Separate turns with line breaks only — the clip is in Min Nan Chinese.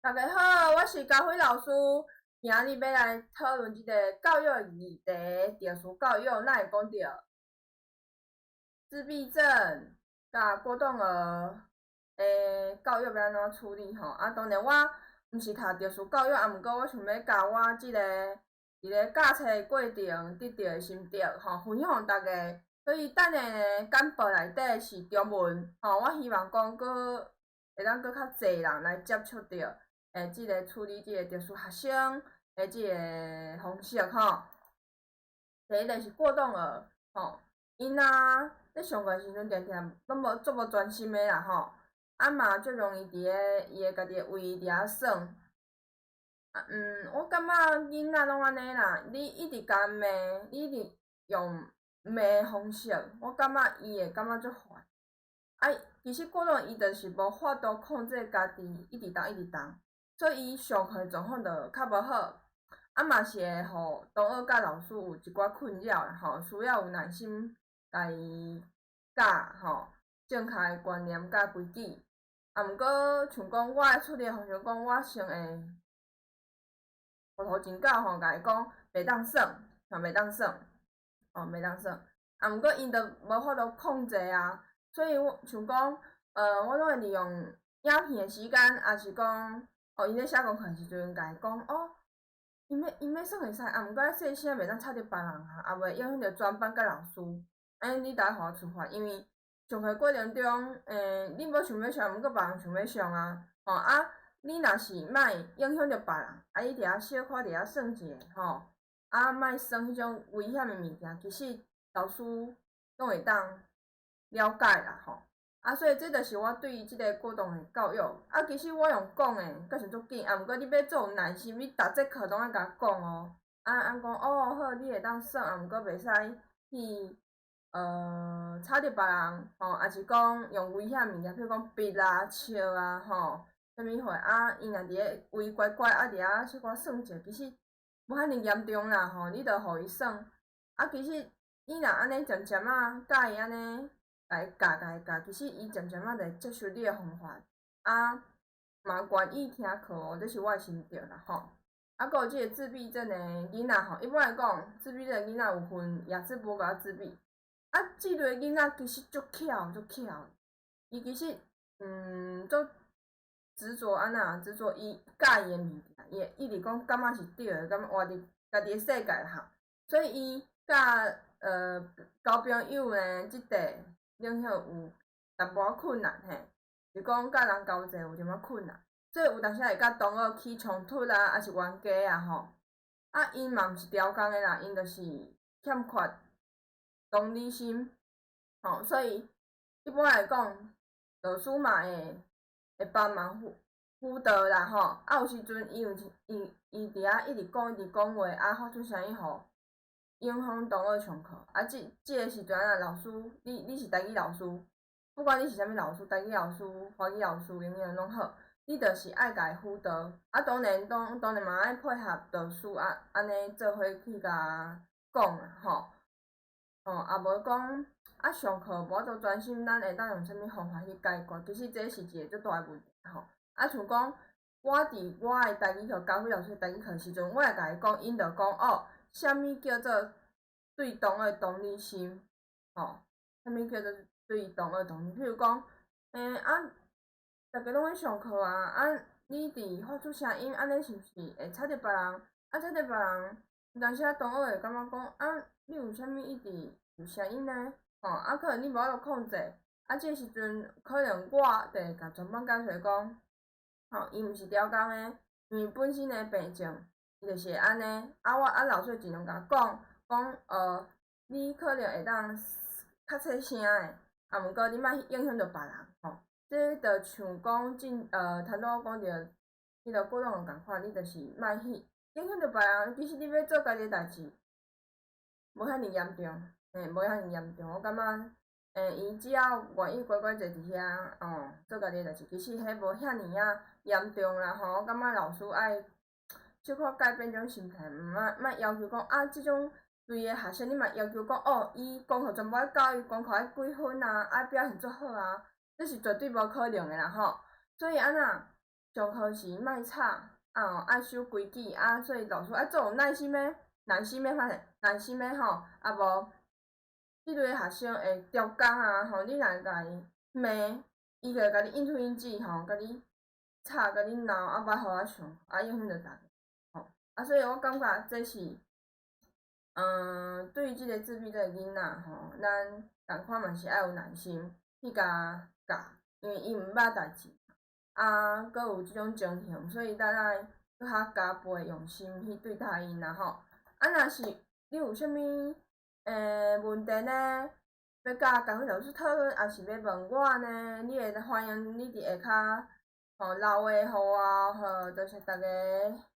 大家好，我是嘉輝老師，今仔日欲來討論這个教育議題，特殊教育，咱會講著自閉症佮過動兒的教育欲按怎處理吼。啊，當然我毋是讀特殊教育，啊，毋過我想欲共我這个佇咧教冊過程得著的心得吼，分享予大家。所以等下呢，簡報內底是中文吼，我希望講閣會當閣較濟人來接觸著。這个處理這個特殊學生的這个方式吼。第一个是過動兒吼，𪜶啊咧上課時陣定定攏無足無專心的啦吼，啊嘛足容易佇咧伊的家己的位佇遐耍。啊我感覺囡仔攏按呢啦，你一直共罵，你一直用罵的方式，我感覺伊會感覺足煩。啊，其實過動伊就是無法度控制家己，一直動一直動。所以伊上課狀況就較無好，啊嘛是會予同學佮老師有一寡困擾啦吼，需要有耐心共伊教吼正確的觀念佮規矩。啊，毋過像講我的處理方式講，我先會口頭警告吼，共伊講袂當耍，吼袂當耍，吼袂當耍。啊，毋過𪜶就無法度控制啊，所以我像講，我攏會利用影片的時間，抑是講，哦，𪜶咧寫功課的時陣，共伊講哦，𪜶欲耍會使，啊，毋過愛細聲，袂當吵著別人啊，也袂影響著全班佮老師。按呢你著愛予我處罰，因為上課過程中，你無想欲上，毋過別人想欲上啊，吼啊，你若是莫影響著別人，啊，你佇遐小可佇遐耍一下，吼，啊，莫耍彼種危險的物件，其實老師攏會當了解啦，吼。啊，所以這就是我對這个過動的教育。啊，其實我用講的，閣是足緊，啊，毋過你欲足有耐心，你逐節課攏愛共講哦。啊啊講哦好，你會當耍，啊，毋過袂使去吵著別人，吼，抑是講用危險物件，比如講筆啊、尺啊，吼，啥物貨啊，𪜶若佇咧位乖乖啊，佇遐小可耍者，其實無遐爾嚴重啦，吼，你著予伊耍。啊，其實你若按呢漸漸仔教伊按呢。共伊教，共伊教，其實伊漸漸仔就會接受你的方法，啊，嘛願意聽課哦，這是我的心得啦吼。啊，閣有這个自閉症的囡仔吼，一般來講，自閉症的囡仔有分亞斯伯格自閉，啊，這類囡仔其實足巧，足巧，伊其實足執著按怎，執著伊佮意的物件，伊會一直講感覺是對的，感覺活佇家己的世界吼，所以伊佮交朋友呢，這塊。影響有淡薄仔困難嘿，是講佮人交際有淡薄仔困難，所以有當時會佮同學起衝突啊，抑是冤家啊吼。啊，𪜶嘛毋是刁工的啦，𪜶就是欠缺同理心，吼，所以一般來講，老師嘛會幫忙輔導啦吼。啊，有時陣伊有伊伊佇遐一直講一直講話，啊，發出聲音予影響同學上課，啊，這个時陣啊，老師，你是台語老師，不管你是啥物老師，台語老師、華語老師、英語攏好，你就是愛共伊輔導，啊，當然當然嘛愛配合導師啊，按呢做伙去共講啦，吼，吼，啊無講啊上課無法度專心，咱會當用啥物方法去解決？其實這是一个足大的問題吼，啊，像講我佇我的台語課教輔老師台語課時陣，我會共伊講，𪜶就講哦。啥物叫做對同學同理心？吼，啥物叫做對同學同理？譬如講，啊，逐家攏咧上課啊，啊，你佇發出聲音，按呢是毋是會吵著別人？啊，吵著別人，有當時仔同學會感覺講，啊，你為啥物一直有聲音呢？吼，啊，可能你無法度控制，啊，這時陣可能我就會共全班解釋講，吼，伊毋是刁工的，因為本身的病症。伊就是會按呢，啊我啊老師盡量共講，講你可能會當較細聲的，啊毋過你莫影響著別人吼。這就像講進頭拄仔講著彼个過動兒仝款，你就是莫去影響著別人。其實你欲做家己的代誌，無遐爾嚴重，嘿，無遐爾嚴重。我感覺，伊只要願意乖乖坐佇遐，哦，做家己的代誌，其實彼無遐爾仔嚴重啦吼。我感覺老師愛小可改變這種心態，毋莫莫要求講啊，這種類的學生，你嘛要求講哦，伊功課全部愛交，伊功課愛幾分啊，愛表現足好啊，這是絕對無可能的啦吼。所以按怎？上課時莫吵，啊吼愛守規矩啊，所以老師愛足有耐心的，耐心的反正耐心的吼，啊無，這類學生會刁工啊吼，你若共伊罵，伊就會共你應推應舌吼，共你吵，共你鬧，啊無愛好好上，啊影響著逐家吼，啊所以我感覺這是，對這個自閉症的囡仔吼，咱仝款嘛是愛有耐心去共教，因為伊毋捌代誌，啊，閣有這種情形，所以咱愛閣較加倍用心去對待𪜶啦吼。啊，若是你有啥物問題呢？欲佮佳慧老師討論，抑是欲問我呢？你會歡迎你佇下跤吼留言予我，好，多謝逐家。